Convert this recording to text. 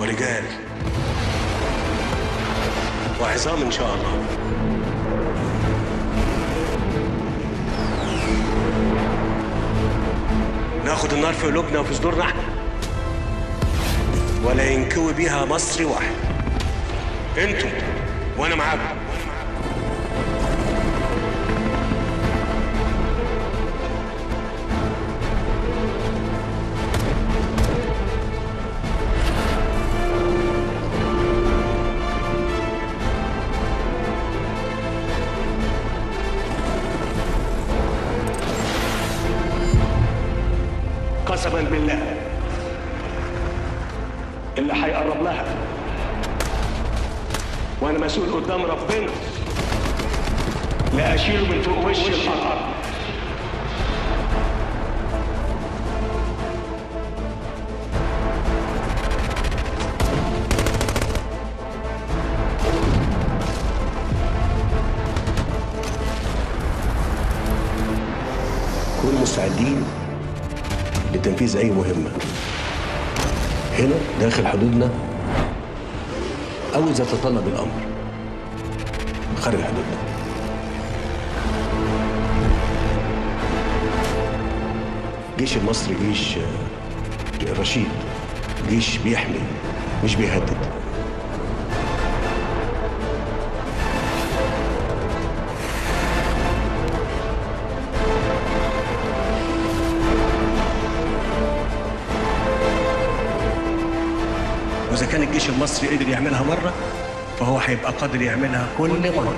ورجال وعظام إن شاء الله. ناخد النار في قلوبنا وفي صدورنا احنا، ولا ينكوي بيها مصري واحد. انتم وانا معاكم. قسما بالله اللي هيقرب لها وانا مسؤول قدام ربنا لا اشيله من فوق وش الارض. كونوا مستعدين لتنفيذ أي مهمة هنا داخل حدودنا، أو إذا تطلب الأمر خارج حدودنا. الجيش المصري جيش رشيد، جيش بيحمي مش بيهدد. وإذا كان الجيش المصري قدر يعملها مرة فهو هيبقى قادر يعملها كل مرة.